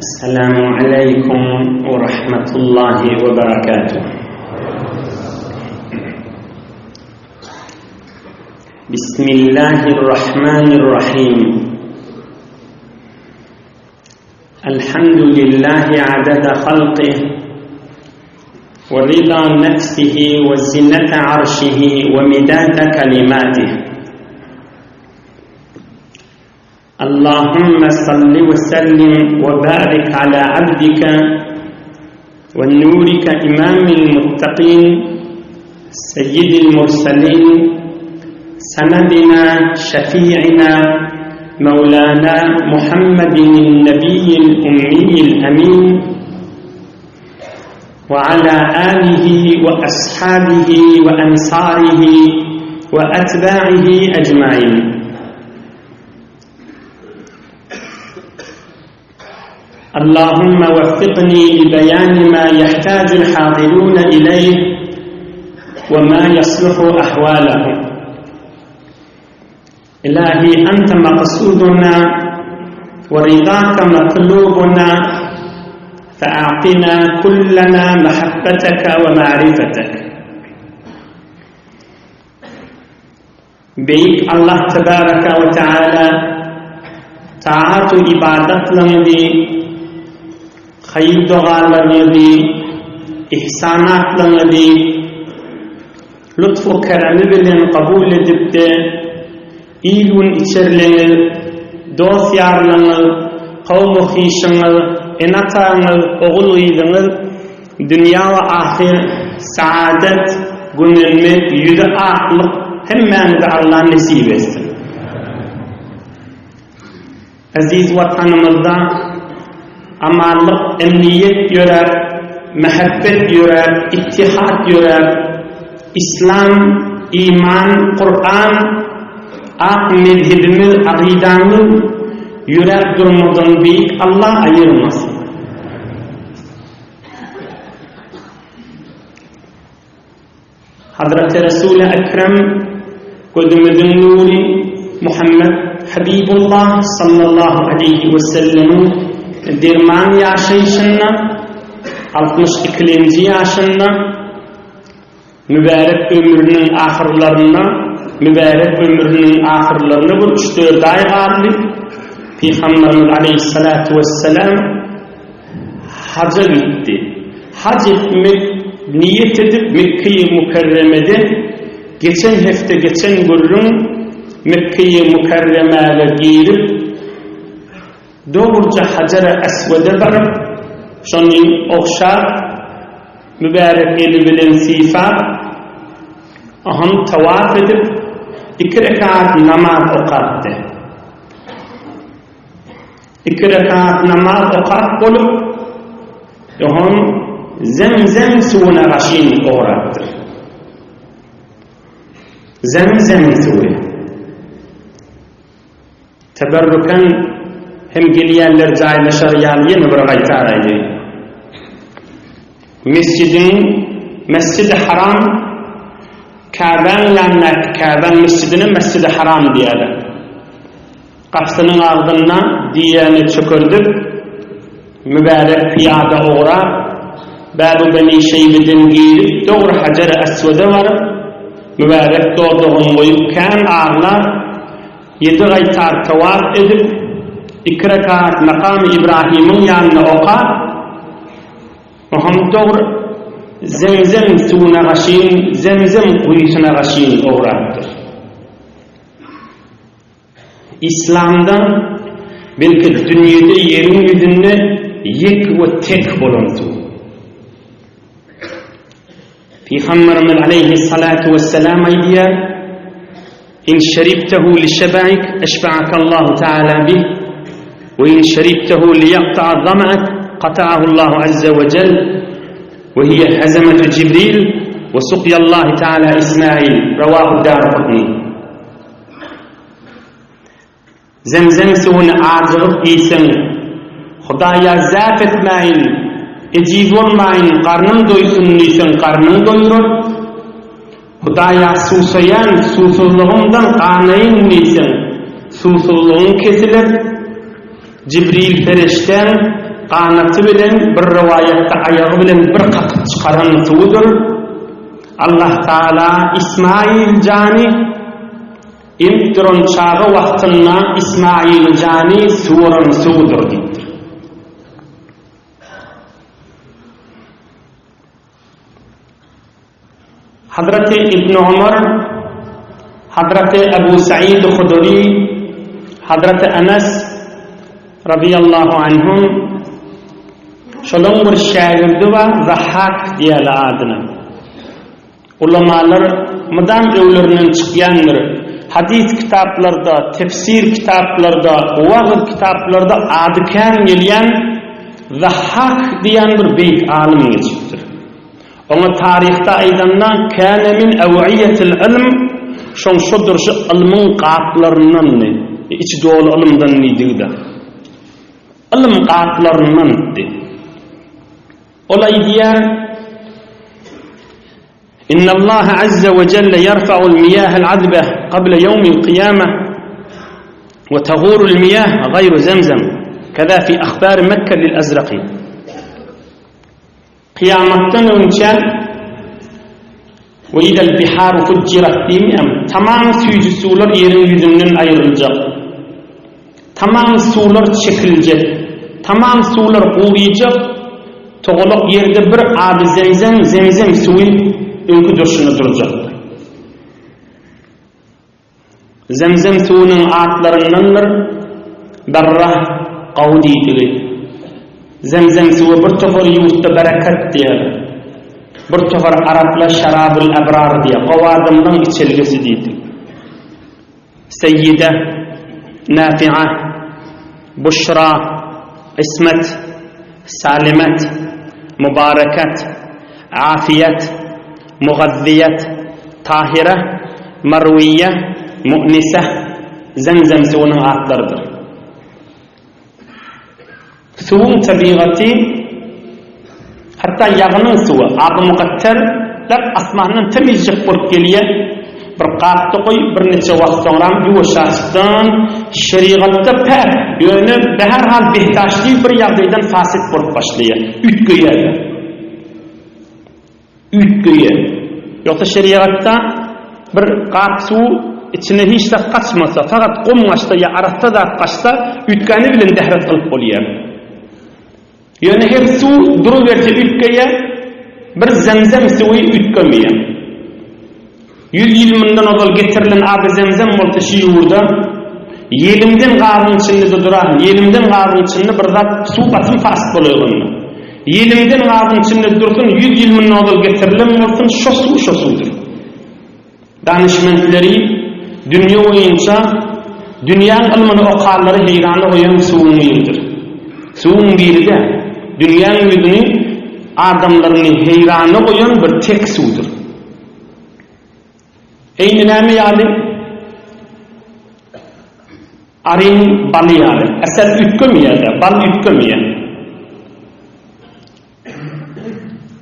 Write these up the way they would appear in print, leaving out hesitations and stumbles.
Esselamu aleýkum we rahmetullahi we berekatuh. Bismillahirrahmanirrahim. Elhamdülillahi adada halqih we rida nefsihi we zinete arşihi we midade kalimatih. Allahümme salli we sellim we barik ala abdike we nurike imamil muttaqin seyyidil murselin sanadina şefi'ina Mevlana Muhammedin nebiyyil ummiyil emin ve ala alihi ve ashabihi ve ensarihi ve etba'ihi ecmain. اللهم وفقني لبيان ما يحتاج الحاضرون إليه وما يصلح أحوالهم إلهي أنت مقصودنا ورضاك مطلوبنا فأعطنا كلنا محبتك ومعرفتك Beýik Allah tebaraka we teala taat-u ybadatlaryňyzy, haýyr-dogalaryňyzy, ihsanatlaryňyzy lutf-u keremi bilen kabul edip-de, il-gün içerleňiz, dost-ýarlaryňyz, kowum-u hyşyňyz, ene-ataňyz, ogul-gyzyňyz Dünýä we ahyr saadet, gönenmek, ýüzi aklyk hemmäňize Allah nesip etsin. Eziz Watanymyzda amanlyk, emniýet ýöräp, mähebbet ýöräp, ittihat ýöräp, Islam, iman, Kuran, ak mezhebimiz, akydamyz ýöräp durmadan beýik Allah aýyrmasyn. Hazreti Resul-i Ekrem gözümiziň nury Muhammed Habibullah sallallahu aleýhi we sellemiň derman ýaşaýşynda 62-nji ýaşynda Mübärek ömrüniň ahyrlarynda Mübärek ömrüniň ahyrlaryna bir üç-dört aý galdy. Pygamberimiz aleýhissalatu wessalam haja gitdi. Haj etmek niýet edip Mekgeýi Mükerremede geçen hepde geçen gürrüň Mekgeýi Mükerremäge girip dogruja Hajar-y Eswede baryp şony ogşap Mübärek eli bilen sypap, oňam tawaf edip, iki rekat namaz okapdy. Iki rekat namaz okap bolup, oňam Zemzem suwuna gaşyn ugrapdyr. Zemzem suwy. Teberrüken hem gelýänler jaýlaşar ýaly ýene bir gaýtar aýdaýyn. Mesjidiň, Mesjidi Haram, Käbäň ýanyndaky Käbäň mesjidine Mesjidi Haram diýýärler. Gapysynyň agzynda düýäni çökerdip, mübärek pyýada ugrap, Bäbu Beni Şeýbeden girip, dogry Hajar-y Eswede baryp, mübärek dodagyny goýup kän aglap, Ýedi gaýtar tawaf edip, iki rekat Makamy Ibrahimiň ýanynda okap, oňam dogry Zemzem suwuna gaşyn, Zemzem guýusyna gaşyn ugrapdyr. Islamda, belki dünýede ýeriň ýüzünde ýek we tek bolan suw. Pygamberimiz aleýhissalatu wessalam aýdýar, In şeribtehu li şeba'ik eşba'akallahu ta'ala bih we in şeribtehu li ýakta'a zama'ak kata'ahu Allahu azza we jel we hiýe hazametu Jibril we sukýallahi ta'ala Ismail rawahu Darukutni. Zemzem suwuny ajygyp iýseň, Hudaýa zäp etmäýin, ejiz bolmaýyn, garnym doýsun diýseň, garnyň doýurar. Hudaýa suwsaýan, suwsuzlygymdan ganaýyn diýseň, suwsuzlygyň kesiler. Jibril perişdäň. ganaty bilen, bir rowaýatda aýagy bilen bir kakyp çykaran suwudyr. Allah Taala Ismail jany emip duran çaga wagtynda Ismail jany suwaran suwudyr diýipdir. Hazreti Ibn Omar, Hazreti Ebu Said Huduri, Hazreti Enes radiyallahu anhum şolaň bir şägirdi bar, Zahhak diýeli adyna. Ulamalar mydam öwlerinden çykýandyr. Hadys kitaplarda, tefsir kitaplarda, wagyz kitaplarda ady kän gelýän Zahhak diýen bir beýik alym geçipdir. Oňa taryhda aýdanda, Käne min ewiýetil ylm, şoň şo durşy ylmyň gaplaryndandy, içi doly ylymdan diýdigi-de. Ylym gaplaryndandy. Ol aýdýar, Innallaha azza we jelle ýerfa'ul miýahal azbeh qabla ýewmil kyýameh we tagurul miýah gaýru zemzem, keza fi ahbari Mekke lil Azraki. Kyýamatdan öňçä We idel biharu fujjirat diýmeýärmi? Tamam süýji suwlar ýeriň ýüzünden aýryljak. Tamam suwlar çekiljek. Tamam suwlar guryjak. Togalak ýerde bir aby zemzem, zemzem suwy öňki durşuna durjakdyr. Zemzem suwunyň atlaryndandyr, Berrah, gowy diýdigi. Zemzem suwy bir topar ýurtda berekat diýerler. Bir topar araplar şarabul ebrar diýer, gowy adamlaň içelgesi diýdi. Seýýide, Nafi'a, Buşra, Ismet, Salimet, Mubarekat, Afiýet, Mugazziýet, Tahire, Marwiýe, Mu'nise, Zemzem suwunyň atlarydyr. Suwuň tebigaty, hatda ýagynyň suwy, aby mukatter, lap asmandan temizjek bolup gelýär. Bir gapda goý, birniçe wagt soňram ýuwaşjaçdan şerigatda päk, ýöne bäherhal behdaşly bir ýagdaýdan fasit bolup başlaýar, üýtgeýär. Üýtgeýär. Ýogsa şerigatda bir gap suw içine hiç zat gaçmasa, fakat gum gaçsa ýa arassa zat gaçsa, üýtgäni bilen dähret kylyp bolýar. Ýöne her suw duruberse üýtgeýär, bir zemzem suwy üýtgemeýär. Ýüz ýyl mundan ozal getirilen aby zemzem bolsa şu ýurda, ýelimden gabyň içinde-de durar, ýelimden gabyň içinde bir zat suw basym fasyt bolaýganda. Ýelimden gabyň içinde dursun, ýüz ýyl mundan ozal getirilen bolsun, şo suw şo suwdur. Danyşmentleri dünýe boýunça dünýäň ylmyny okanlary heýrana goýan suwuň biridir. Suwuň biri-de, dünýäň ýüzüni adamlaryny heýrana goýan bir tek suwdur. Eýni näme ýaly? Aryň baly ýaly. Äsel üýtgemeýär-de, bal üýtgemeýär.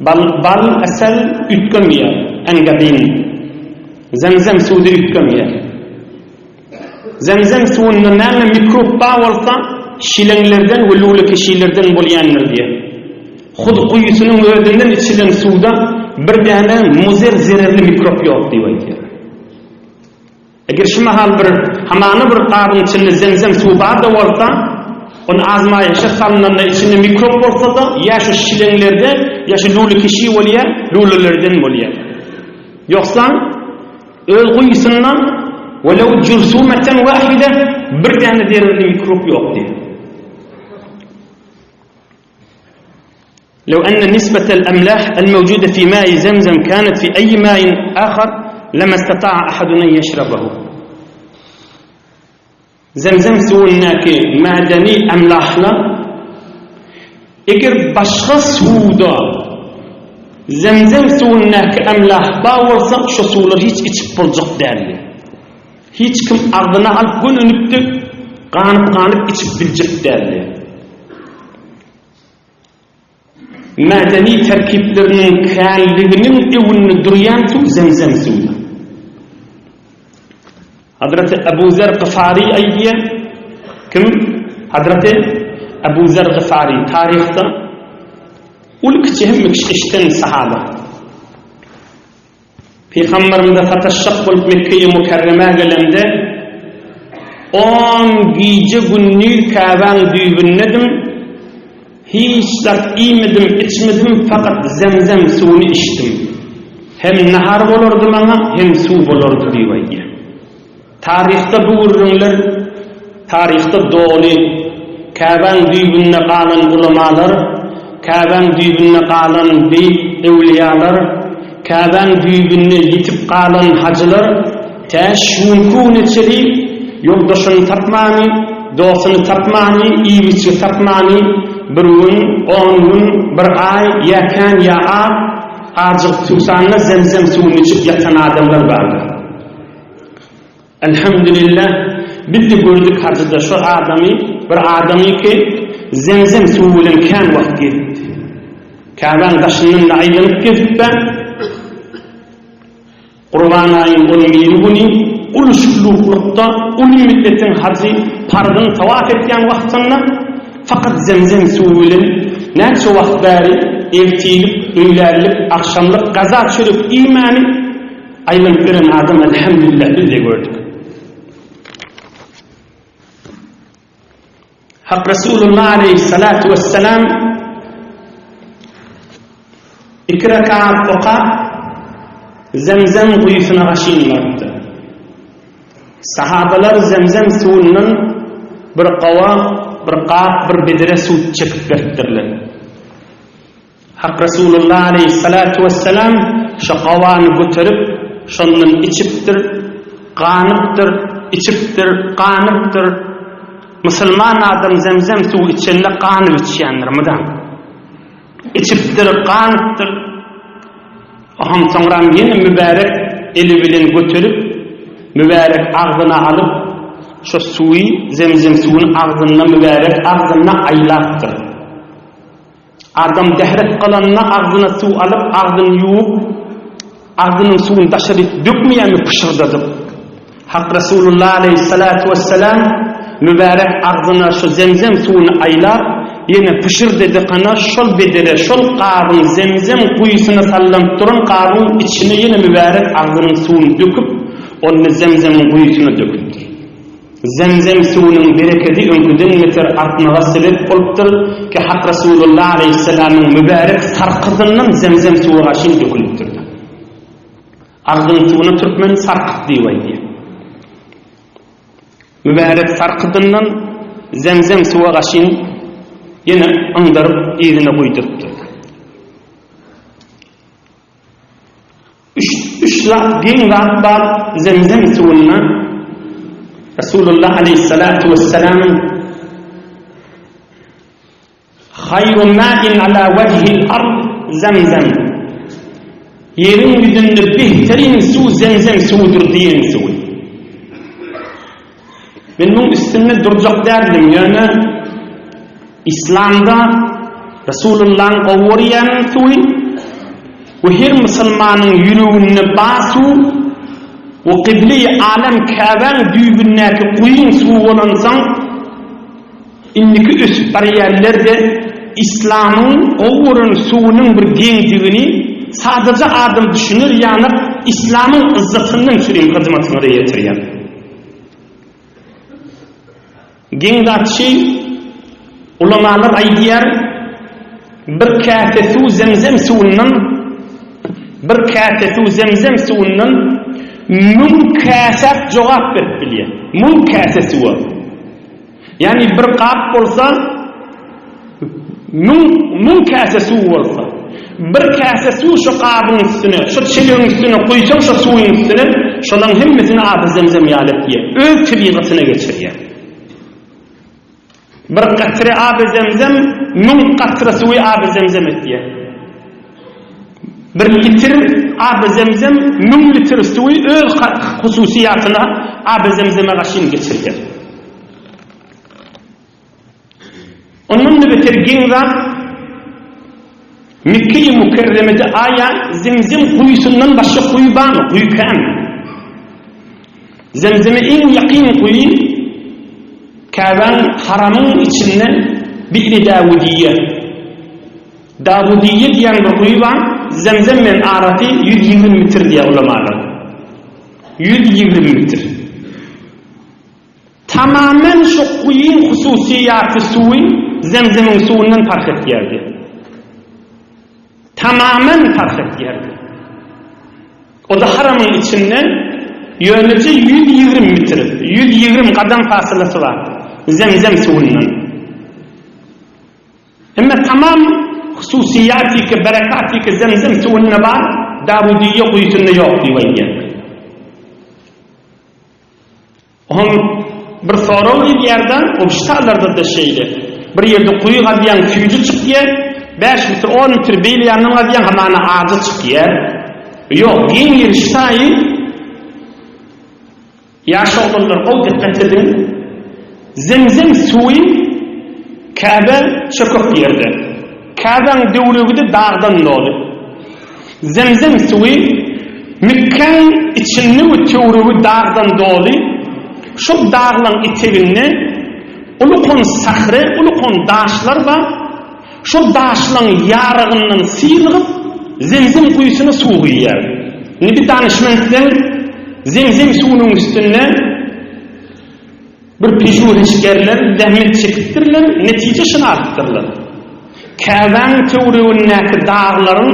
Bal, bal, äsel üýtgemeýär. Engadin. Zemzem suwy üýtgemeýär. Zemzem suwunda näme mikrob bar bolsa, şileňlerden we lüle-keşilerden bolýandyr diýýär. Hut guýusynyň özünden içilen suwda bir däne muzer zererli mikrob ýok diýip aýdýar. Eger şu mahal bir hamana bir gabyň içinde zemzem suwy bar-da bolsa, ony azmaýyşa salnanda içinde mikrob bolsa-da, ýa şu şileňlerde, ýa şu lüle-keşi bolýar, lülelerden bolýar. Ýogsa, Öz guýusyndan welew jürsumeten wahide bir däne zerurly mikrop ýok diýýär. Lew enne nisbetel emlah el mewjude fi mai zemzem kanet fi eýi main ahar lema istata'a ahadun en yeşrebehu. Zemzem suwundaky madeni emlahlar eger başga suwda zemzem suwundaky emlah bar bolsa şo suwlary hiç içip boljak däldi. Hiç kim agzyna alyp gönenipdi, ganyp-ganyp içip biljek däldi. Medeni terkipleriniň känliginiň öňünde durýan suw zemzem suwudyr. Hazreti Ebu Zer Gyfary aýdýar, kim? Hazreti. Abu Zer Gyfary taryhda uly kiçi hemme kişi eşiden sahaba. Pygamberimize sataşjak bolup Mekgeýi Mükerremä gelende, on gije-gündiz Käbäň düýbündedim, hiç zat iýmedim, içmedim, fakat zemzem suwuny içdim. Hem nahar bolardy maňa, hem suw bolardy diýip aýdýar. Taryhda bu gürrüňler taryhda doly. Käbäň düýbünde galan ulamalar, Käbäň düýbünde galan beýik öwlüýalar, Käbäň düýbünde ýitip galan hajylar tä şu günki güne çeli ýoldaşyny tapmany, dostuny tapmany, iýip-içgi tapmany, bir gün, on gün, bir aý, ýa kän, ýa az, ajygyp-suwsanda zemzem suwuny içip ýatan adamlar bardyr. Elhamdülillah biz-de gördük hajyda şo adamy, bir adamy ki zemzem suwy bilen kän wagt gezipdi. Käbäň daşyndan-da aýlanyp gezip-de, Gurban aýyň on biri güni uly şuglukda uly milletiň hajy parzyny tawaf etýän wagtynda fakat zemzem suwy bilen näçe wagt bäri ertirlik, öýlänlik, agşamlyk gaza çörek iýmäni Aýlanyp ýören adam elhamdülillah biz-de gördük. Hak Resulullah aleyhissalatu vesselam iki rekat okap zemzem guýusyna gaşyn barypdyr. Sahabalar zemzem suwundan bir gawa, bir gap, bir bedre suw çekip beripdirler. Hak Resulullah aleýhissalatu wessalam şo gawany göterip, şondan içipdir, ganypdyr, içipdir, ganypdyr. Musulman adam zemzem suwy içende ganyp içýändir mydam. Içipdir, ganypdyr. Oham soňram ýene mübärek eli bilen göterip, mübärek agzyna alyp, şo suwy, zemzem suwuny agzynda mübärek agzynda aýlapdyr. Adam dähret galanda agzyna suw alyp, agzyny ýuwup, agzynyň suwuny daşaryk dökmeýärmi pyşyrdadyp? Hak Resulullah aleýhissalatu wessalam mübärek agzyna şu zemzem suwuny aýlap, ýene pyşyrdady gana şol bedere, şol gabyň zemzem guýusyna sallanyp duran gabyň içine ýene mübärek agzynyň suwuny döküp, ony zemzemiň guýusyna döküpdir. Zemzem suwunyň berekedi öňküden beter artmaga sebep bolupdyr ki Hak Resulullah aleýhissalamyň mübärek sarkydyndan zemzem suwy gaşyn dökülipdir. Agzyň suwuna türkmen sarkyt diýip aýdýar. Mübärek sarkydyndan zemzem suwa gaşyn ýene yňdaryp yzyna guýdurypdyr. Üç, üç zat geň zat bar zemzem suwunda Resulullah aleýhissalatu wessalamyň Haýru ma'in ala wejhil ard zemzem Ýeriň ýüzünde behterin suw zemzem suwudyr diýen suwy. Men muň üstünde durjak däldim, ýöne Islamda Resulullahyň gowy görýän suwy we her musulmanyň ýüreginde bar suw we kybleýi alem Käbäň düýbündäki guýyň suwy bolansoň indiki ösüp barýanler-de Islamyň gowy gören suwunyň bir geňdigini sadaja adam düşüner ýaly Islamyň yzzatyndan çürim hyzmatyňyza ýetirýän. Geň zat şi, ulamalar aýdýar, bir käse suw zemzem suwundan, bir käse suw zemzem suwundan müň käsä jogap berip bilýär. Müň käse suwa. Ýagny bir gap bolsa, Müň, müň käse suw bolsa, bir käse suw şo gabyň üstüne, şo çelegiň üstüne guýsaň şo suwuň üstüne, şolaň hemmesini aby zemzem ýaly etýär. Öz tebigatyna geçirýär. Bir katre aby zemzem müň katre suwy aby zemzem etýär. Bir litr aby zemzem müň litr suwy öz hususyýatyna aby zemzeme gaşyn geçirýär. Ondan-da beter geň zat, Mekge-i Mükerremede aýa Zemzem guýusyndan başga guýy barmy? Guýy kän. Zemzeme iň ýakyn guýy Käbäň haramyň içinde. Bi'ri Dawudiýe. Dawudiýe diýen bir guýy bar, Zemzem bilen arasy 120 metr diýýär ulamalar. 120 metr. Tamamen şu guýyň hususyýaty suwy Zemzemiň suwundan parh etýärdi. Tamamen parh etýärdi. O-da haramyň içinde ýöneje 120 metr, 120 gadam fasylasy bar Zemzem suwundan. Emma tamam hususyýatyky, berekatyky Zemzem suwunda bar, Dawudiýe guýusynda ýok diýip aýdýar. Oňa bir sorag edýär-de, obşitalarda-da şeýle. Bir ýerde guýy gazýaň, süýji çykýar, bäş metr, on metr beýle ýandan gazýaň, hamana ajy çykýar. Ýok, geň ýeri şaýy, ýaş oglanlar gowy dikgat ediň, Zemzem suwy Käbe çökek ýerde. Käbäň döwregi-de dagdan doly. Zemzem suwy Mekgäň içinde we töweregi dagdan doly, şol daglaň eteginde ulukon sahre, ulukon daşlar bar, şol daşlaň ýarygyndan syrygyp, Zemzem guýusyna suw guýýar. Indi bir danyşmentleň Zemzem suwunyň üstünde Bir pežuheşgerler zähmet çekipdirler, netije şuny alypdyrlar. Käbäň töweregindäki daglaryň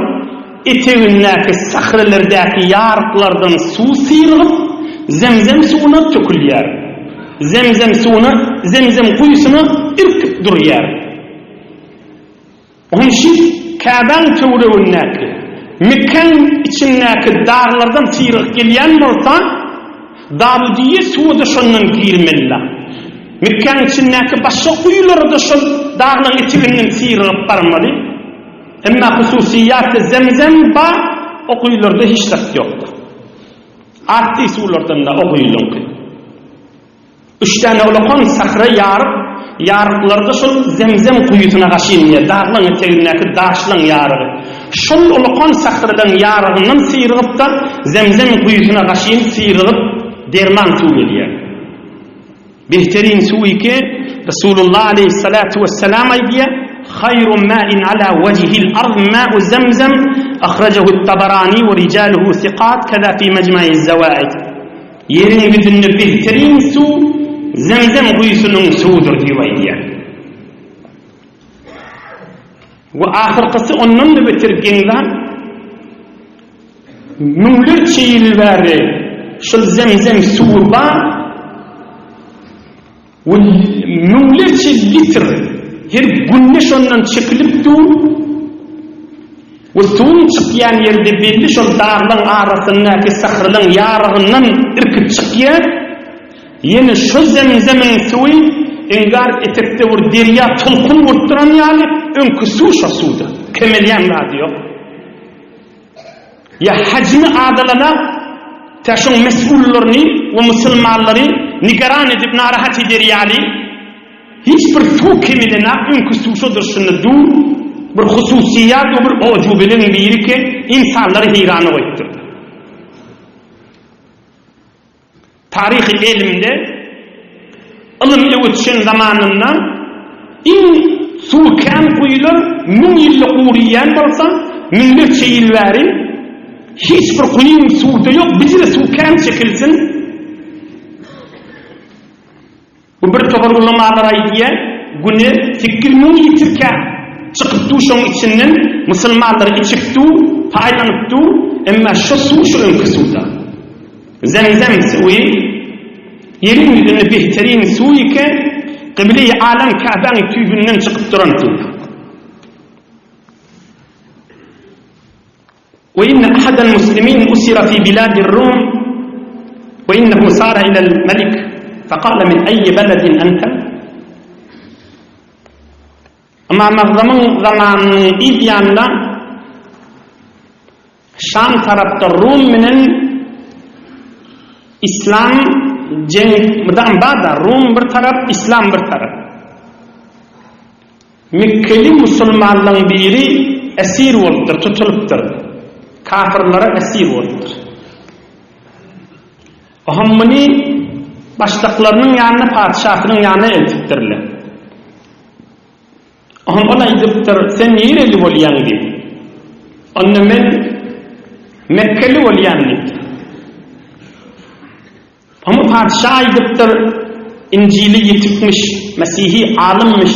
etegindäki sahrelerdäki ýaryklardan suw syrygyp, Zemzem suwuna tökülýär. Zemzem suwuna, Zemzem guýusyna irkip durýar. Onuň üçin Käbäň töweregindäki, Mekgäň içindäki daglardan syrygyp gelýän bolsa, Dawudiýe suwy-da şondan girmeli-la. Mekgäň içindäki başga guýulara-da şol daglaryň eteginden syrygyp barmaly. Emma hususyýaty Zemzem bar, o guýularda hiç zat ýokdur. Atdy suwlardan-da o guýularyňky. Üç däne ulakan sahra ýaryk, ýaryklarda şol Zemzem guýusyna gaşy inýär, daglaň etegindäki daşlaň ýarygy. Şol ulakan sahralaň ýarygyndan syrygyp-da, Zemzem guýusyna gaşyn syrygyp, derman suw gelýär. Behterin suw iki, Resulullah aleýhissalatu wessalam aýdýar, Haýru ma'in ala wejhil ard ma'u Zemzem, ahrajahu't-Tabarani we rijaluhu sikat, keza fi mejmaiz zawaid. Ýeriň ýüzünde behterin suw Zemzem guýusynyň suwudyr diýip aýdýar. We ahyrkysy ondan-da beter geň zat, müňlerçe ýyl bäri şol Zemzem suwy bar we müňlerçe litr her günde şondan çekilip dur we suwuň çykýan ýeri-de belli şol daglaň arasyndaky sahralaň ýarygyndan irkip çykýar. Ýene şo zemzemiň suwy iňgar etekde bir derýa tolkun urup duran ýaly öňki suw şo suwda. Kemelýän zady ýok. Ýa hajmy azalana tä şoň mes'ullaryny we musulmanlary nigeran edip narahat eder ýaly hiç bir suw kemelenak öňki suw şo durşunda dur bir hususyýat we bir ojubeligiň biri ki ynsanlary heýrana goýupdyr. Taryhy elmde ylym öwütişen zamanynda iň suwy kän guýular müň ýylda guryýan bolsa, müňlerçe ýyl bäri hiç bir guýyň suwda ýok, bijire suw kän çekilsin. Bu bir topar ulamalar aýdýar, güne 8000 litrkä çykyp dur şoň içinden, musulmanlar içip dur, paýlanyp dur, emma şo suw şo öňki suwda. Zemzem suwy ýeriň ýüzünde behterin suw eken, Kybleýi alem Käbäň tüýbünden çykyp duran suw. We inne ahadal muslimin usira fi biladir Rum we innehu sara ilel melik fekale min eýyi beledin ente Ymam Agzamyň zamanynyň yz ýanynda Şam tarapda Rum bilen Islam jeň mydam bar-da, Rum bir tarap, Islam bir tarap. Mekgeli musulmanlaň biri esir bolupdyr, tutulypdyr. Kafyrlara esir bolupdyr. Oňam muny başlyklarynyň ýanyna, patyşasynyň ýanyna eltipdirler. Oňa ol aýdypdyr, Sen nireli bolýaň diýip. Onda men Mekgeli bolýan diýipdir. Oňa patyşa aýdypdyr, Injili ýetikmiş, mesihi alymyş.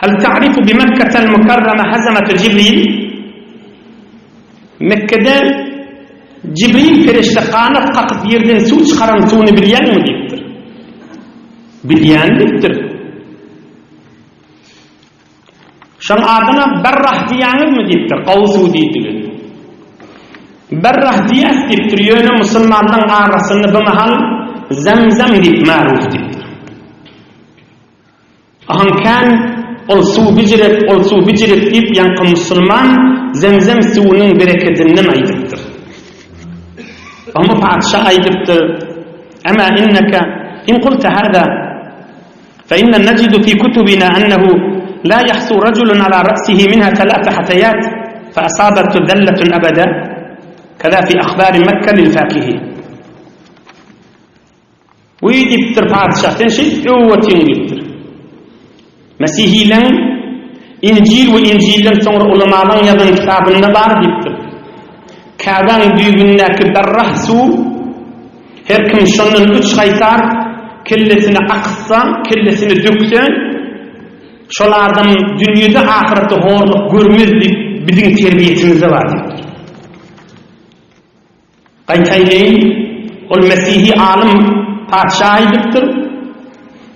Hal ta'rifu bi Mekketel mukarrama hazametu Jibril? Mekgede Jibril perişde ganat kakyp ýerden suw çykaran suwuny bilýäňmi diýipdir. Bilýän diýipdir. Şoň adyna Berrah diýýäňizmi diýipdir, gowy suw diýdigi. Berrah diýýäs diýipdir, ýöne musulmanlaryň arasynda bu mahal Zemzem diýip maruf diýipdir. Ahan kän ol suw bijirek, ol suw bijirek diýip ýaňky musulman Zemzem suwunyň berekedinden aýdypdyr. Oňa patyşa aýdypdyr, Ema inneke in kulte hada fe inna nejidu fi kutubina ennehu la yahsu rajulun ala ra'sihi minha talata hatayat fe asabathu zallatun abada kaza fi akhbari Mekke lil fakihi. Wiý diýipdir patyşa, sen şeýdip öwüp otyň diýipdir. Mesihileň Injil we Injilden soňra ulamalaň ýazan kitabynda bar diýipdir. Käbäň düýbündäki berrah suw her kim şondan üç gaýtar kellesine akytsa, kellesine dökse, şol adam dünýede ahyretde horluk görmez diýip biziň terbiýetimizde bar diýipdir. Gaýtaýlaýyn, ol mesihi alym patyşa aýdypdyr,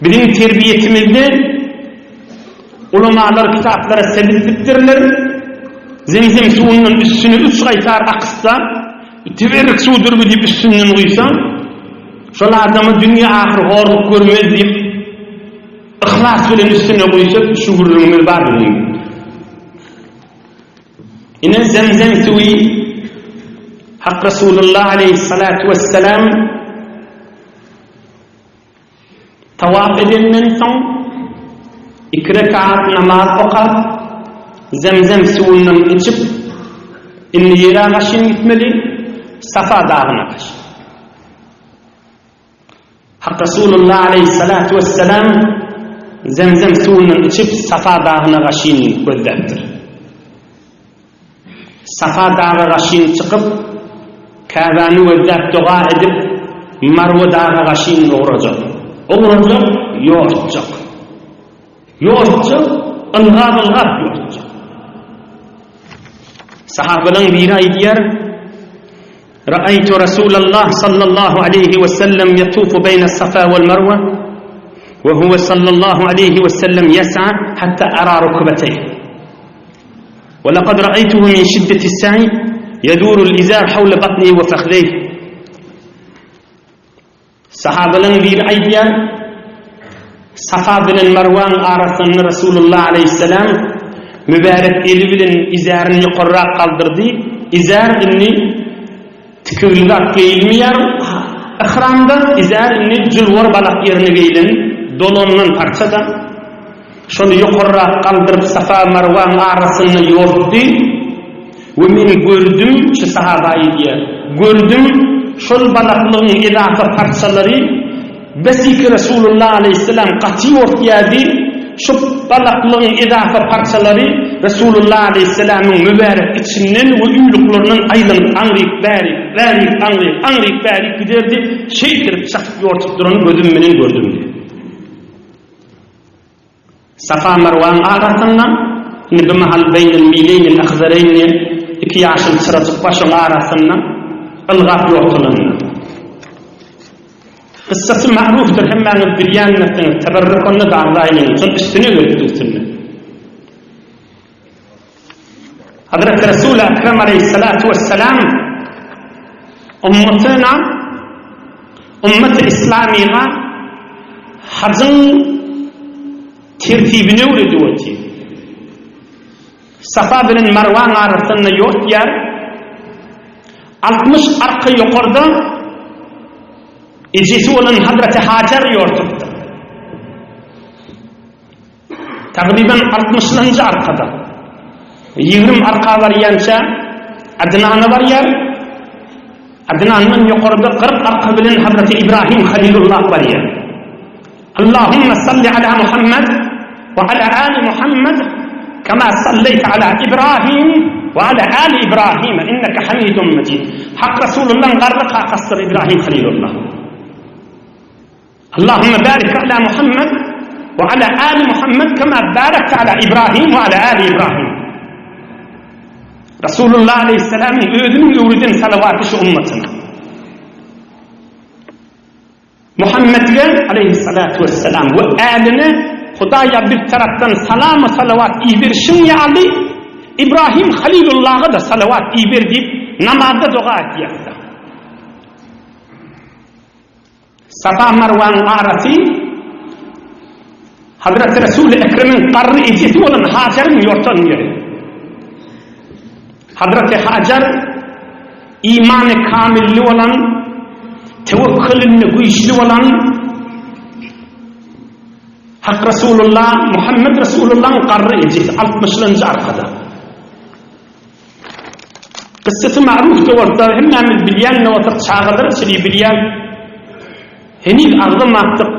Biziň terbiýetimizde ulamalar kitaplara sebitdipdirler, zemzem suwundan üstüne üç gaýtar akytsa, teberrik suwdur bu diýip üstünden guýsa, şol adama dünýe ahyr horluk görmez diýip, yhlas bilen üstüne guýsa, şu gürrüňimiz bar biziň. Ine zemzem suwy Hak Resulullah aleyhissalatu vesselam tawaf edenden soň iki rekat namaz okap zemzem suwundan içip indi ýere gaşyn gitmeli Safa dagyna gaşyn. Hak Resulullah aleýhissalatu wessalam Zemzem suwundan içip Safa dagyna gaşyn gözläpdir. Safa daga gaşyn çykyp, Käbäni gözläp doga edip, Marwa daga gaşyn ugrajak. Ugrajak, ýortjak. Ýortjak, ylgap-ylgap ýortjak. Sahabalaryň biri aýdýar, Ra'aýtu Rasulallah sallallahu aleýhi we sellem ýatufu beýne Safa wal Marwa we huwe sallallahu aleýhi we sellem ýes'a hatta ara rukbeteýh. We laqad ra'aýtuhu min şiddeti sa'i ýedurul izar hawla batnihi we fakhzeýh. Sahabalaryň biri aýdýar, Safa bilen Marwaň arasynda Resulullah aleýhissalam mübärek eli bilen izärini ýokarrak galdyrdy. Izär indi tikigli zat geýilmeýär. Ihramda izär indi julwar balak ýerine geýlen dolandan parça-da. Şony ýokarrak galdyryp Safa Marwaň arasynda ýortdy we men gördüm, şu sahaba aýdýar, gördüm, şol balaklygyň edafa parçalary besiki Resulullah aleýhissalam gaty ýortýardy, şu balaklygyň edafa parçalary Resulullah aleýhissalamyň mübärek içinden we uýluklaryndan aýlanyp aňryk bärik, bärik aňryk, aňryk bärik giderdi, şeýtirip çakyp ýortup durany gözüm bilen gördüm diýdi. Safa-Marwaň arasynda, indi bu mahal beýnel mileýnil ahzareýn diýen iki ýaşyl çyrajyk bar, şoň arasynda ylgap ýortulanda. Kyssasy ma'rufdyr, hemmäňiz bilýändirsiňiz, teberrük onda daglaýlyň, şoň üstüne gelipdi üstünde. Hazreti Resul-i Ekrem aleyhissalatu vesselam ummatyna ummat-y islamyga hajyň tertibini öwredip otyr. Safa bilen Marwaň arasynda ýortýar. 60 arka ýokarda ejesi bolan Hazreti Hajar ýortupdyr. Tagryban altmyşlanjy arkada. Ýigrim arka barýança Adnana barýar. Adnandan ýokarda 40 arka bilen Hazreti Ibrahim Halilullah barýar. Allahumma salli ala Muhammed. We ala ali Muhammed kema salleýte ala Ibrahim we ala ali Ibrahim inneke Hamidun Mejid. Hak Resulullahyň garry kakasydyr Ibrahim Halilullah. Allahümme barik ala Muhammed we ala ali Muhammed kema barakte ala Ibrahim we ala ali Ibrahim. Resulullah aleyhisselamyň özüniň öwreden salawaty şu ummatyna. Muhammedge aleýhissalatu wessalam we äline Hudaýa bir tarapdan salam-u salawat iberişiň ýaly, Ibrahim Halilullaha-da salawat iber diýip, namazda doga etýär-de. Safa-Marwanyň arasy Hazreti Resul-i Ekremiň garry ejesi bolan Hajaryň ýortan ýeri. Hazreti Hajar imany kamilli bolan, tewekkelinde güýçli bolan Hak Resulullah, Muhammed Resulullah'yň garry ejesi, altmyşlanjy arkada. Kyssasy ma'ruf-da bolsa, hemmämiz bilýän-de bolsak, çagalar çyny bilýän. Heniz agzamakdyk,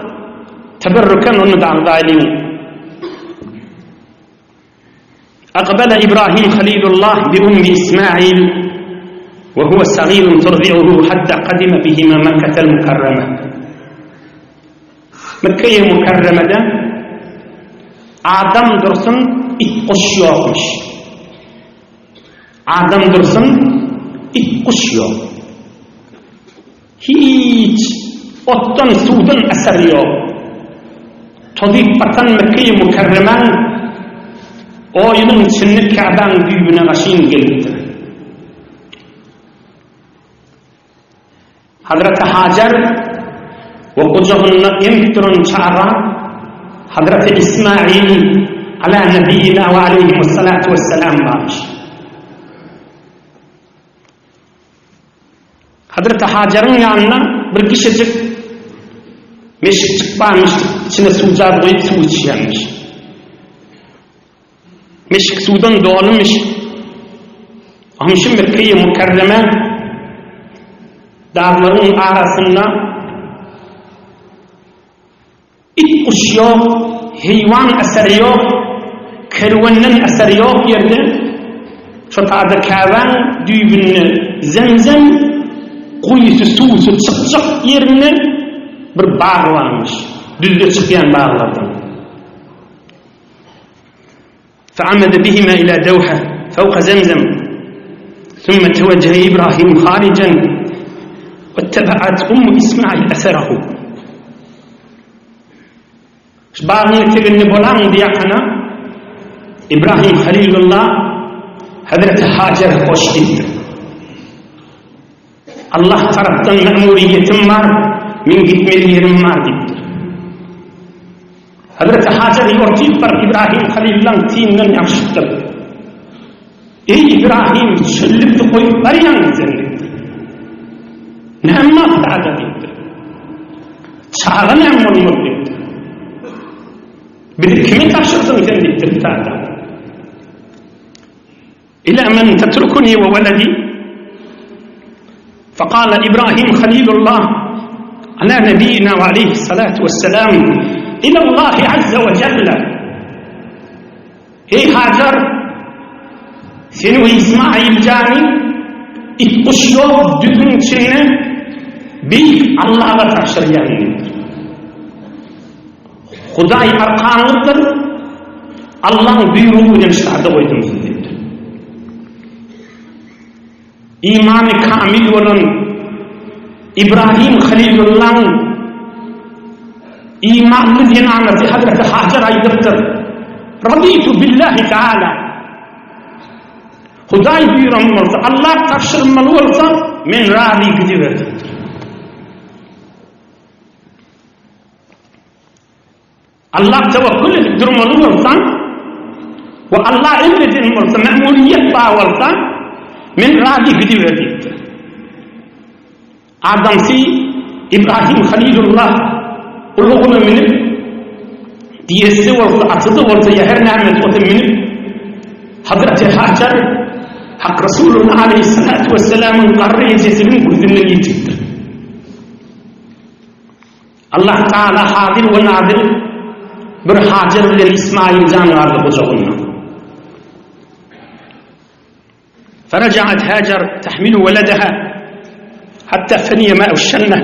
teberrüken ony-da agzaýlyň. Akbala Ibrahim Halilullah bi ummi Ismail we huwa sagirun turdi'uhu hatta kadime bihima Mekketel Mukarreme. Mekkeýi Mukarremede adam dursun it guş ýokmuş. Adam dursun it guş ýok. Hiç otdan suwdan eser ýok. Tozyp batan Mekgeýi Mükerremäň oýunyň içinde Käbäň düýbüne gaşyn gelipdir. Hazreti Hajar we gujagynda emip duran çaga Hazreti Ismail ala nebiýina we aleýhimussalatu wessalam barmyş. Hazreti Hajaryň ýanynda bir kişijik meşikjik barmyş, içine suwjaz goýup suw içýärmiş. Meşik suwdan dolumyş. Amşy Mekkeýi Mükerreme daglaryň arasynda It-guş ýok, heýwan eseri ýok, kerwenden eser ýok ýerde, şo taýda Käbäň düýbünde zemzem guýusy suwsy çykjak ýerinde bir bag barmyş, düzde çykýan baglardan. Feamede bihima ila dewha fewka zemzem Sümme tewejjehe Ibrahim harijen Wettebeat ummu Ismail eserahu Şu bagyň eteginde bolaň diýakana Ibrahim Halilullah Hazreti Hajer hoş diýipdir. Allah tarapdan mämuriýetim bar, men gitmeli ýerim bar diýipdir. Hazreti Hajar ýortyp baryp Ibrahim Halylyň teýinden ýapyşypdyr. Eý Ibrahim, çöllükde goýup barýaň sen diýipdir. Näme maksada diýipdir. Çaga näme bolmaly diýipdir. Bizi kime tabşyrdyň sen diýipdir tada. Ila men tetrukuni we weledi. Fekale İbrahim Halilullah ala nebiyina ve aleyhissalatu vesselam ilallahi azze ve celle. Ey Hacer seni we İsmail jany it guş ýok düzüň içinde beýik Allaha tabşyrýan diýipdir. Hudaý arkaňyzdyr, Allaň buýrugy bilen şada goýdum sizi diýipdir. Imany kamil bolan Ibrahim Halilullaň imanly zenanasy Hazreti Hajar aýdypdyr. Raditu billahi taala. Hudaý buýran bolsa, Allah tabşyrmaly bolsa, men razy gidiber diýipdir. Allah tewekkül edip durmaly bolsaň we Allah emreden bolsa, mämuriýet bar bolsa, men razy gidiber diýipdir. Adamsy Ibrahim Halilullah ulagyna münüp, diýesi bolsa, aty-da bolsa, ýa her nämesi bolsa münüp, Hazreti Hajar Hak Resulullah aleyhissalatu vesselamyň garry ejesiniň gözünden ýitipdir. Allah Taala hazyr we nazyr. Bir Hajer bilen Ismail jan galdy gujagynda. Ferajaat Hajar tahmilu weledeha hatta feniye ma'u şenne.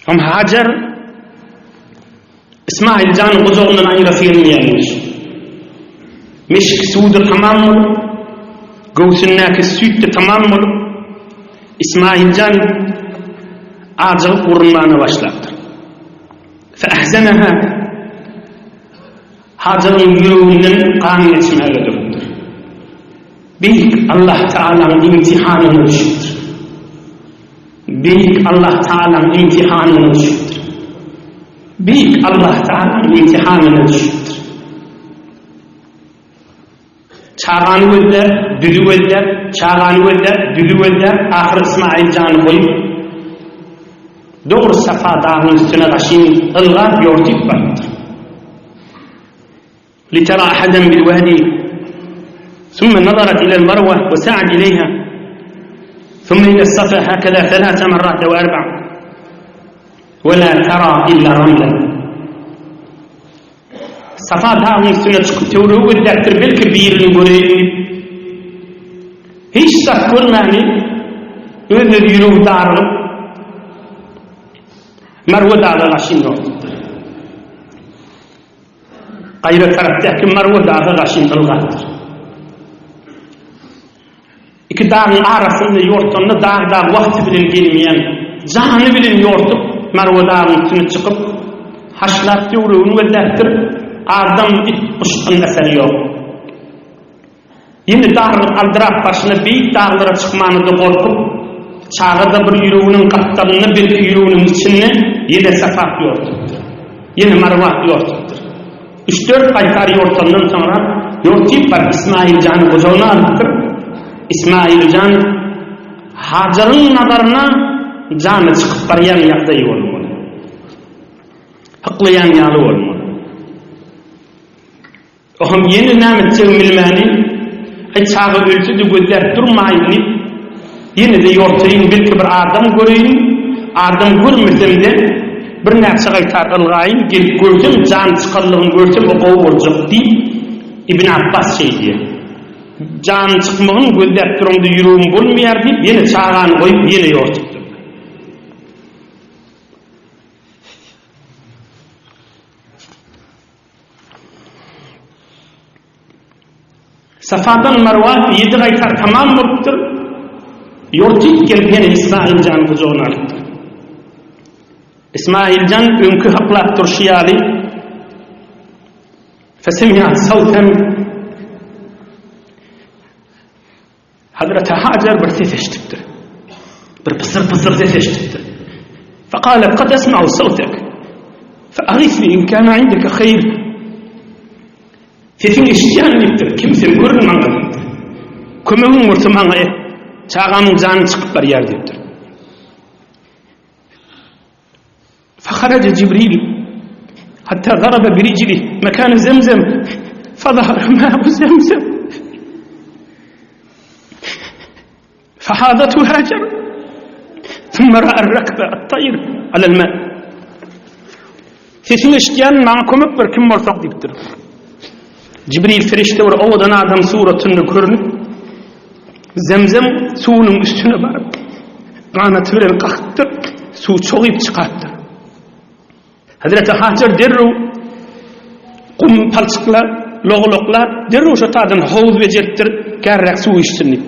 Hem Hajar Ismail jany gujagyndan aýrasy gelmeýärmiş. Meşk suwy-da tamam bolup, göwsündäki süýt-de tamam bolup, Ismail jan ajygyp urunmana başlapdyr. Feahzeneha Hajaryň ýüreginden gan geçmäge durupdyr. Beýik Allah Tagalaň imtihanyna düşüpdir. Beýik Allah Tagalaň imtihanyna düşüpdir. Beýik Allah Tagalaň imtihanyna düşüpdir. Çagany gözläp, düzi gözläp, çagany gözläp, düzi gözläp, ahyry Ysmaýyl jany goýup, dogry Safa dagyň üstüne gaşyn ylgap ýortyp barypdyr. Litera ahadan bil wadi Summa nazarat ila al-Marwa wa sa'at ilayha Summa ila as-Safa hakaza thalatha marrat aw arba' Wa la tara illa ramla Safa dagyň üstüne çykyp töweregi gözläpdir, belki birini göreýin diýip. Hiç zat görmäni öz-öz ýüregi darygyp, Marwa daga gaşyn ýortupdyr. Gaýra tarapdaky Marwa daga gaşyn ylgapdyr. Iki dagyň arasynda ýortanda dag-dag wagty bilen gelmeýän, jany bilen ýortup, Marwa dagyň üstüne çykyp, haşlap töweregini gözläpdir, adam, it, guşdan eseri ýok. Ýene darygyp aldyrap barşyna beýik daglara çykmana-da gorkup, çaga-da bir ýüreginiň gapdalynda, belki ýüreginiň içinde ýene Safap ýortupdyr. Ýene Marwap ýortupdyr. Üç-dört gaýtar ýortandan soňra ýortyp baryp Ismail jany gujagyna alypdyr. Ismail jan Hajaryň nazaryna jany çykyp barýan ýagdaýy bolmaly. Hyklaýan ýaly bolmaly. Oňam ýene näme etjegini bilmäni, Aý, çaga ölse-de gözläp durmaýyn diýip, ýene-de ýortaýyn, belki bir adam göreýin, adam görmesem-de, birnäçe gaýtar ylgaýyn, gelip görsem, jan çykanlygyny görsem, o gowy boljak diýip, Ibn Apbas şeý diýýär. Janyň çykmagyny gözläp duramda ýüregim bolmaýar diýip, ýene çagany goýup, ýene ýortupdyr. Safadan Marwa ýedi gaýtar tamam bolupdyr. Ýortyp gelip ýene Ismail jany gujagyna alypdyr. Ismail jan öňki haklap durşy ýaly Fesemi'at sawten Hazreti Hajar bir ses eşidipdir. Bir pysyr-pysyr ses eşidipdir. Fekalet kad esma'u sawtek. Feagisni in kana indeke hayr. Sesiňi eşidýän diýipdir. Kim sen görün maňa diýipdir. Kömegiň bolsa maňa et. Çagamyň jany çykyp barýar diýipdir. Faharaja Jibril hatta zaraba birijlih mekana zemzem fazahara ma'u zemzem Fahadatu Hajar Thumma ra'a ar-rakba at-tayr ala al-ma Sesiňi eşidýän maňa kömek ber kim bolsak diýipdir. Jibril perişde bir owadan adam suratynda görünip Zemzem suwunyň üstüne baryp, ganaty bilen kakypdyr, suw çogyp çykarypdyr. Hazreti Hajar derrew gum palçyklap, logalaklap, derrew şo taýdan howuz bejeripdir, kärräk suw içsin diýip.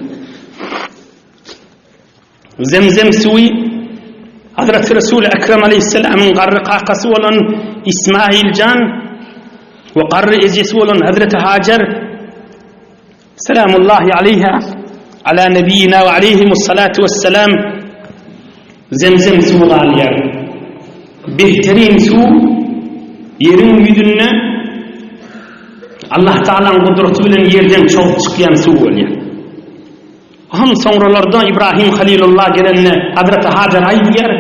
Zemzem suwy Hazreti Resul Ekrem Aleyhisselamyň garry kakasy bolan Ismail jan we garry ejesi bolan Hazreti Hajar Selamullahi aleyha ala nebiyyina we aleyhimussalatu vesselam Zemzem suwy galýar. Behterin suw ýeriň ýüzünde Allah Taalanyň gudraty bilen ýerden çogup çykýan suw bolýar. Hum soňralarda Ibrahim Halilullah gelende Hazreti Hajar aýdýar,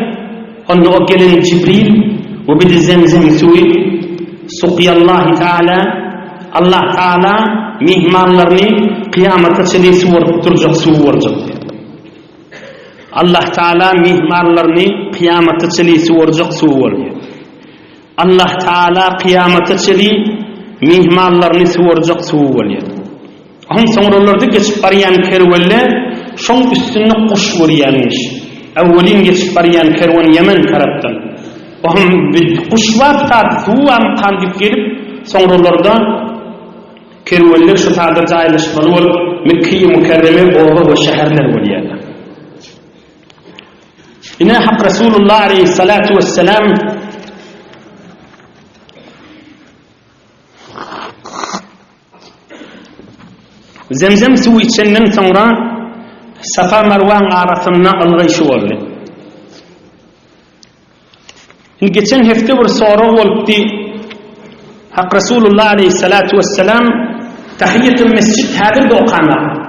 onda o gelen Jibril we bir Zemzem suwy Suqyallahi Taala Allah Taala myhmanlaryny kyýamata çenli suwaryp durjak suw boljak. Allah Taala myhmanlaryny kyýamata çenli suwarjak suwy bolýar. Allah Taala kyýamata çenli myhmanlaryny suwarjak suwy bolýar. Oň soňralarda geçip barýan kerwenle şoň üstünde guş görýänmiş. Äwwelin geçip barýan kerwen Ýemen tarapdan. Ohm guş bar tat suw barmykan diýip gelip, soňralarda kerwenler şu tada jaýlaşmaly bolup, Mekgeýi Mükerreme oba we şäherler bolýarlar. Ine Hak Resulullah aleyhissalatu vesselam Zemzem suwy içenden soňra Safa Marwaň arasynda ylgaýşy boldy. Indi geçen hepde bir sorag bolupdy. Hak Resulullah aleyhissalatu vesselam Tahiyyatül mesjid häzir de okanak.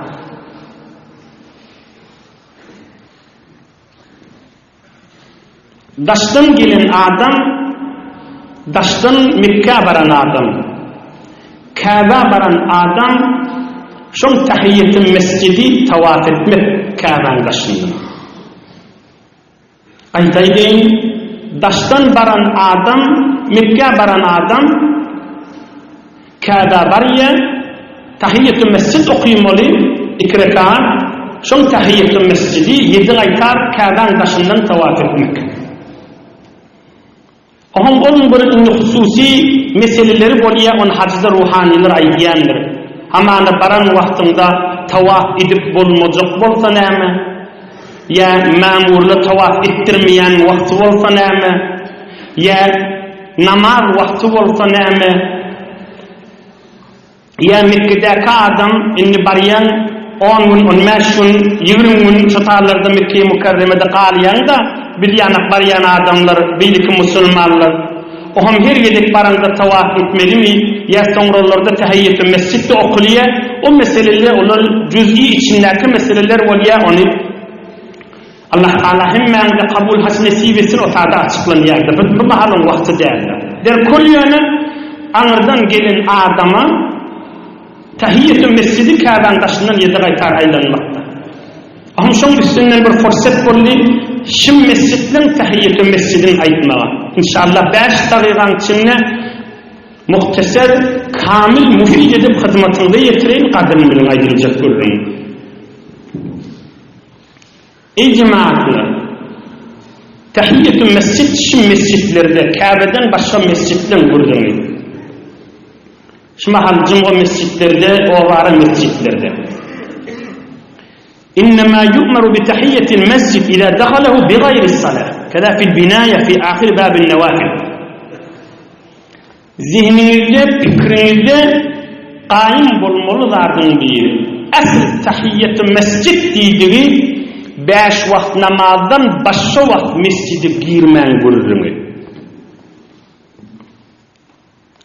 Daşdan gelen adam, daşdan Mekgä baran adam, Käbä baran adam şol tahiýýetül mesjidi tawaf etmek Käbäň daşyndan. Aýdaýyn, daşdan baran adam, Mekgä baran adam Käbä barýa, Tahiýýetü mesjid okymaly, iki rekat, şoň Tahiýýetü mesjidi ýedi gaýtar Käbäň daşyndan tawaf etmek. Oňam onuň bir indi hususy meseleleri bolýa, ony hajda ruhanylar aýdýandyr. Hamana baran wagtyňda tawaf edip bolmajak bolsa näme? Ýa mamurlar tawaf etdirmeýän wagty bolsa näme? Ýa Namaz wagty bolsa näme? Ýa Mekgedäki adam indi barýaň on gün, on bäş gün, ýigrim gün şo taýlarda Mekgeýi Mükerremede galýaň-da, biz ýanak barýan adamlar, beýleki musulmanlar. Oňam her gezek baraňda tawaf etmelimi ýa soňralarda tähiýýetü mesjid-de okulýa, o meseleler olar jüz'i içindäki meseleler bolýa, ony Allah Taala hemmäňize kabul haç nesip etsin o sada açyklanýarda bu bu mahalyň wagty dälde. Derkol ýöne aňyrdan gelen adama tahiýýetü mesjidi Käbäň daşyndan ýedi gaýtar aýlanmakda. Ahun şoň üstünden bir fursat boldy şim mesjitleň tahiýýetü mesjidini aýtmaga. Inşallah 5 dagygaň içinde muhtaser, kamil, mufid edip hyzmatyňyza ýetireýin gadyryny biliň aýdyljak gürrüňi. Eý jemagatlar! Tahiýýetü mesjid şu mesjitlerde, Käbeden başga mesjitleň gürrüňi. Şu mahal jumga mesjitlerde, obara mesjitlerde. Innemâ yu'meru bi tahiyyetil mescid izâ dehalehu bi gaýris salah. Keza fil binâye fi âhir bâbin nevâfil. Zehniňizde, pikiriňizde gaýym bolmaly zadyň biri, äsl tahiýýaty mesjid diýdigi bäş wagt namazdan başga wagt mesjide girmäň gürrüňi.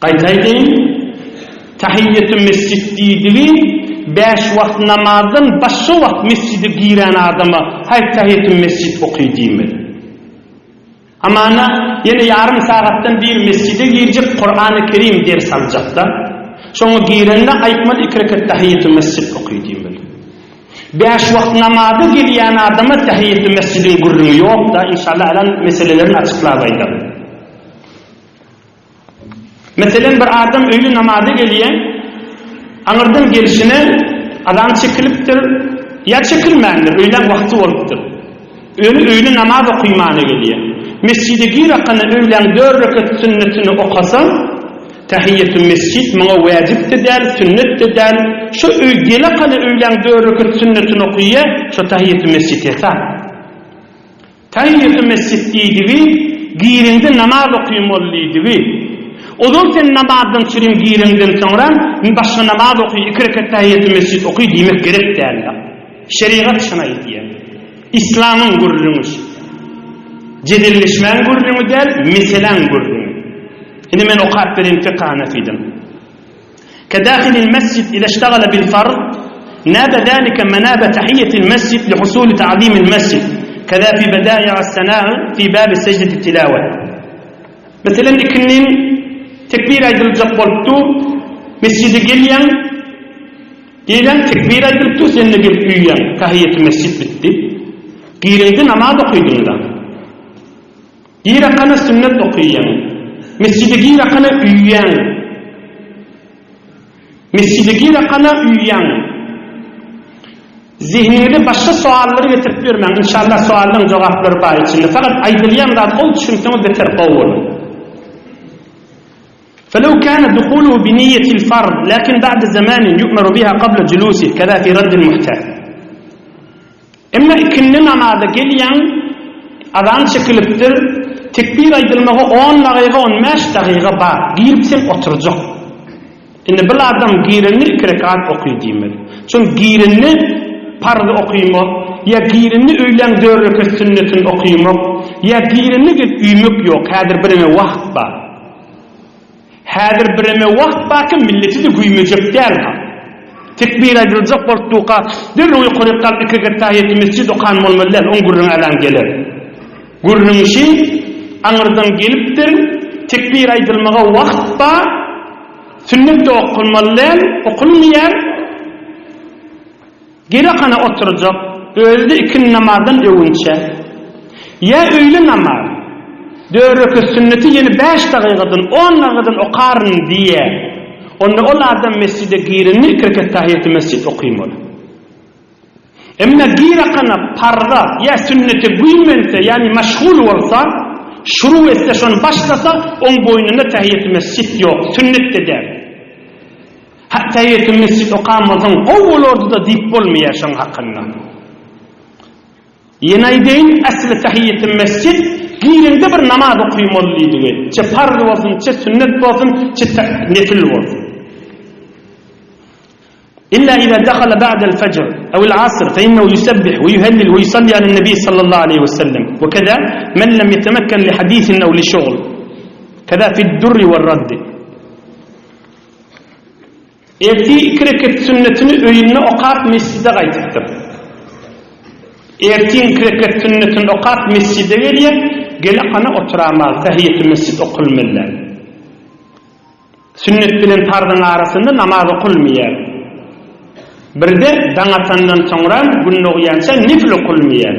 Gaýta aýdaýyn, tahiýýaty mesjid diýdigi bäş wagt namazdan başga wagt mesjide giren adama haý tahiýýaty mesjid oky diýmeli. Hamana, ýene ýarym sagatdan bir mesjide girjek Kurany Kerim ders aljakda. Şoňa girende aýtmaly iki rekat tahiýýetü mesjid oky diýmeli. Bäş wagt namaza gelýän adama tahiýýetü mesjidiň gürrüňi ýok-da, inşallah alan meselelerini açyklap aýdaryn. Meselem, bir adam öýle namaza gelýär, aňyrdan gelşine azan çekilipdir, ýa çekilmändir, öýläň wagty bolupdyr. Öni öýle namaz okymana gelýär. Mesjide girakana öýläň dört rekat sünnetini okasa, tahiýýetü mesjid muňa wäjip-de däl, sünnet-de däl, şo öý gelakana öýläň dört rekat sünnetini okyýar, şo tahiýýetü mesjid hesap. Tahiýýetü mesjid diýdigi, gireňde namaz okymaly diýdigi. Ozal sen namazdan çürim gireňden soňra, indi başga namaz oky, iki rekat tahiýýetü mesjid oky diýmek gerek däldir. Şerigat şuny aýdýar. Islamyň gürrüňi şu. Jedelleşmäň gürrüňi däl, meseläň gürrüňi. Indi men okap bereýin fykh Hanefiden. Kedahilil mesjid ize iştagala bil farz, nabe zalike menabe tahiyyetil mesjid li husuli ta'zimil mesjid. Keza fi bedai'as sena'i fi babi secdeti tilawe. Meselem ikindin tekbir aýdyljak bolupdy, mesjide gelýäň, gelýäň tekbir aýdylypdy, sen-de gelip üýýäň, tahiýýeti mesjid bitdi. Gireňde namaz okydyň-da. Girakana sünnet okyýaň. Mesjide girakana üýýäň. Mesjide girakana üýýäň. Zehniňize başga sowallary getirip ýörmäň. Inşallah sowallaryň jogaplary bar içinde. Fakat aýdylýan zat gowy düşünseňiz beter gowy bolar. فلو كان دخوله بنية الفرض لكن بعد زمان يؤمر بها قبل جلوسه كذا في رد المحتاج Emma ikindi namaza gelýäň, azan çekilipdir, tekbir aýdylmaga on dagyga, on bäş dagyga bar, girip sen oturjak. Indi bil adam girende iki rekat oky diýmeli. Çünki girende parzy okymak, ýa girende öýläň dört rekat sünnetini okymak, ýa girende gelip üýmek ýok, häzir bireme wagt bar. Häzir bireme wagt barka milleti-de güýmejek däl ha. Tekbir aýdyljak bolup durka, derrew ýokaryk galyp iki rekat tahiýeti mesjid okan bolmaly däl, oň gürrüňi älan geler. Gürrüň şi, aňyrdan gelipdir, tekbir aýdylmaga wagt bar, sünnet-de okulmaly däl, okulmaýar. Gerek hana oturjak, özi-de ikindi namazdan öwünçä. Ýa öýle namaz, dört rekat sünneti ýene bäş dagygadan, on dagygadan okaryn diýýä. Onda ol adam mesjide girende iki rekat tahiýeti mesjid okymaly. Emma girakana parza ýa sünnete güýmense, ýagny meşgul bolsa, şuru etse, şony başlasa, oň boýnunda tahiýeti mesjid ýok, sünnet-de däl. Hä tahiýetül mesjid okan bolsaň gowy bolardy-da diýip bolmaýar şoň hakynda. Ýene aýdaýyn, asly tahiýetül mesjid gireňde bir namaz okymaly diýdigi. Çe parz bolsun, çe sünnet bolsun, çe nefil bolsun. Illa iza dakhala ba'dal fajr aw al asr fe innehu yusebbih we yuhellil we yusalli ala nebi sallallahu aleyhi we sellem. We keza men lem yetemekken li hadisin aw li şugl. Keza fi durri we raddi. Ertir iki reket sünnetini öýünde okap mesjide gaýtypdyr. Ertir iki reket sünnetini okap mesjide gelýär, gelekana oturamaz, tahiýetü mesjid okulmaly däl. Sünnet bilen parzyň arasynda namaz okulmaýar. Birde daň atandan soňra gün dogýança nefil okulmaýar.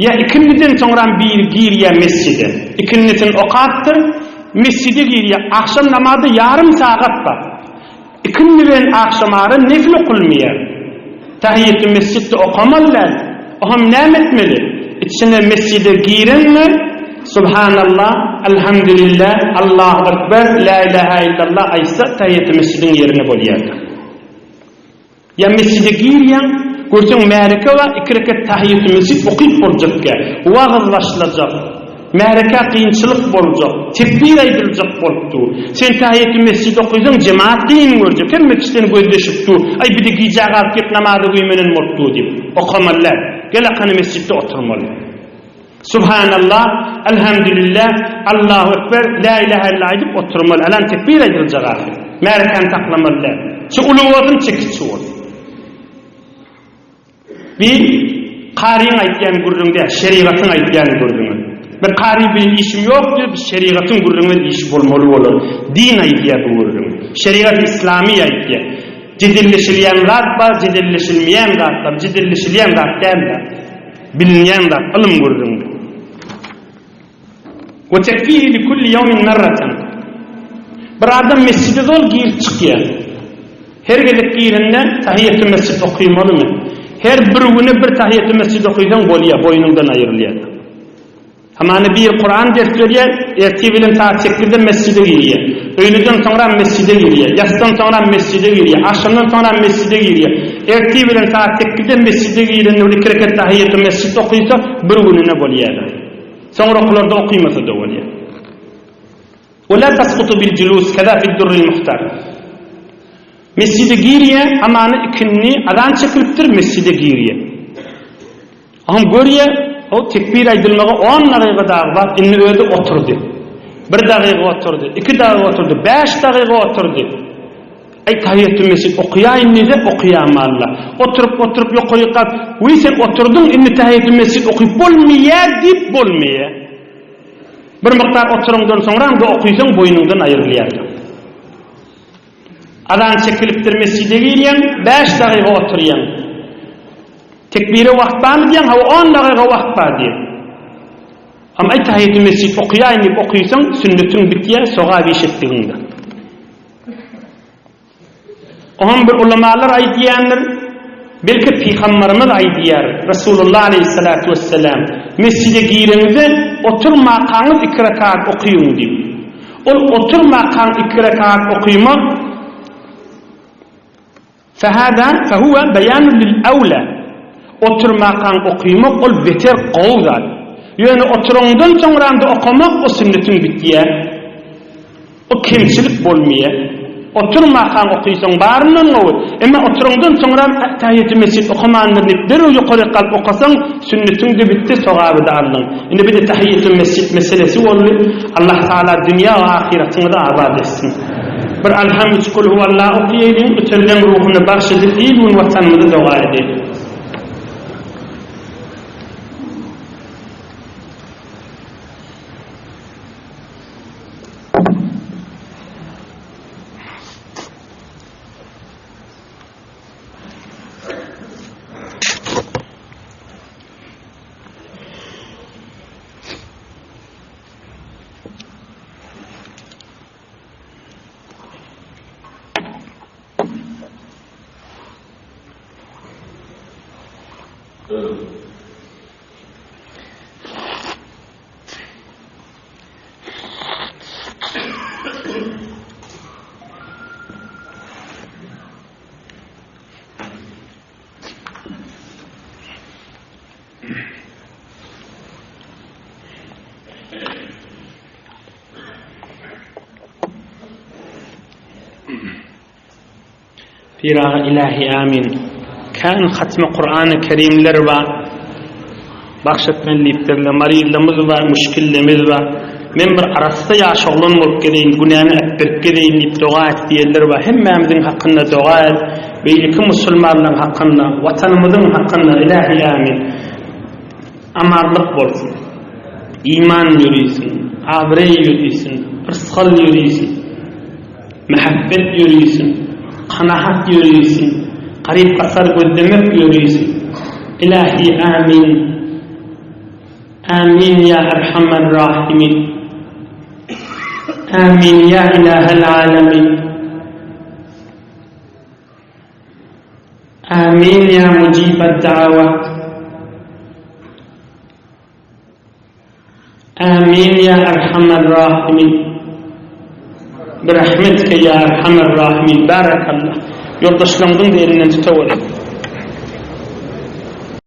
Ýa ikindiden soňram biri girýär mesjide. Ikindisini okapdyr, mesjide girýär. Agşam namazy ýarym sagat bar. Ikindi bilen agşam ara nefil okulmaýar. Tahiýetü mesjid-de okamaly däl. Oňam näme etmeli? Içine mesjide girenmi, Subhanallah, Alhamdulillah, Allahu Ekber, La ilaha illallah aýtsa tahiýetü mesjidiň ýerine bolýar. Ýa mesjide girýäň, görseň märeke bar, iki rekat tahiýetü mesjid okyp boljakkä, wagyz başlajak, märekä kynçylyk boljak, tekbir aýdyljak bolup dur. Sen tahiýetü mesjid okysaň, jemaat kyn görjek, hemme kişi seni gözleşip dur, aý bir-de gijä galyp gelip namaza güýmenen bolup dur diýip. Okamaly däl. Gel akany mesjitde oturmaly. Subhanallah, Elhamdülillah, Allahu Ekber, La ilahe illallah aýdyp oturmaly. Alan tekbir aýdyljak ahyr. Märekäni saklamaly däl. Çi uly bolsun, çi kiçi bolsun. Bir karyň aýtýan gürrüň däl, şerigatyň aýtýan gürrüňi. Bir kary bilen işim ýok diýip, şerigatyň gürrüňi bilen işi bolmaly bolar. Din aýdýar bu gürrüňi. Şerigat islamy aýtýar. Jedelleşilýän zat bar, jedelleşilmeýän zat bar. Jedelleşilýän zat däl-de. Bilinýän zat, ylym gürrüňi. We tekfihi li kulli ýawmin merreten. Bir adam mesjide zol girip çykýar. Her gezek girende tahiýetü mesjid okymalymy? Her bir güne bir tahiýetü mesjid okysaň bolýar, boýnuňdan aýrylýar. Hamana biri Kuran ders berýär, ertir bilen sagat sekizde mesjide girýär. Öýleden soňram mesjide girýär, ýassdan soňram mesjide girýär, agşamdan soňram mesjide girýär. Ertir bilen sagat sekizde mesjide girende bir iki rekat tahiýetü mesjid okysa, bir gününe bolýar. Soňrakylarda okymasa-da bolýar. Ve la taskutu bil julus keza fid durril muhtar. Mesjide girýär, hamana ikindi azan çekilipdir, mesjide girýär. Oňam görýär, o tekbir aýdylmaga on dagyga dagy bar, indi özi oturdy. Bir dagyga oturdy, iki dagyga oturdy, bäş dagyga oturdy. Aý, tahiýetül mesjid okaýaýyn diýse, okaýamalla. Oturyp, oturyp ýokaryk galyp, Wiý, sen oturdyň, indi tahiýetül mesjid okyp bolmaýar diýip bolmaýar. Bir mukdar oturaňdan soňram-da okysaň, boýnuňdan aýrylýar. Azan çekilipdir, mesjide girýäň, bäş dagyga oturýaň. Tekbire wagt barmy diýýäň, hawa on dagyga wagt bar diýýär. Amma aý tahiýetül mesjid okaýaýyn diýip okysaň, sünnetiň bitýär, sogap iş etdigiňde. Oňam bir ulamalar aýdýandyr, belki pygambarymyz aýdýar, Resulullah aleýhissalatu wessalam, mesjide gireňizde oturmakaňyz iki rekat okyň diýip. Ol oturmakaň iki rekat okymak Fehâzâ fehuve beýânun lil ewlâ. Oturmakaň okymak ol beter gowy zat. Ýöne oturaňdan soňram-da okamak o sünnetiň bitýär. O kemçilik bolmaýar. Oturmakaň okysaň baryndan gowy. Emma oturaňdan soňram Tahiýýetü mesjid okamandyr diýip derrew ýokaryk galyp okasaň sünnetiň-de bitdi, sogaby-da aldyň. Indi bir-de Tahiýýetü mesjid meselesi boldy. Allah Tagala dünýä we ahyretiňizi abat etsin. Bir Alham üç Kul huwallah okaýalyň, ötenleň ruhuny bagş edip il-gün watanymyzy doga edeýli. Piraga ilahi amin. Kän hatmy Kurany Kerimler bar. Bagş etmeli diýipdirler. Maryzlymyz bar, müşkillimiz bar. Men bir arassa ýaş oglan bolup geleýin, günämi äpberip geleýin diýip doga et diýenler bar. Hemmämiziň hakynda doga et. Beýleki musulmanlaryň hakynda, watanymyzyň hakynda ilahi amin. Amanlyk bolsun. Iman ýörisin, abraý ýörisin, yrsgal ýörisin, mähebbet ýörisin, kanahat ýörisin, garyp-gasar gözlemek ýörisin. Ilahi amin. Amin ýa Erhamer Rahimin. Amin ýa Ilahel Alemin. Amin ýa Mujibed Dawat. Amin ýa Erhamer Rahimin. Birahmetike ýa Erhamer Rahimin. Barakallah. Ýoldaşlaryňyzyň-da elinden tutaweriň.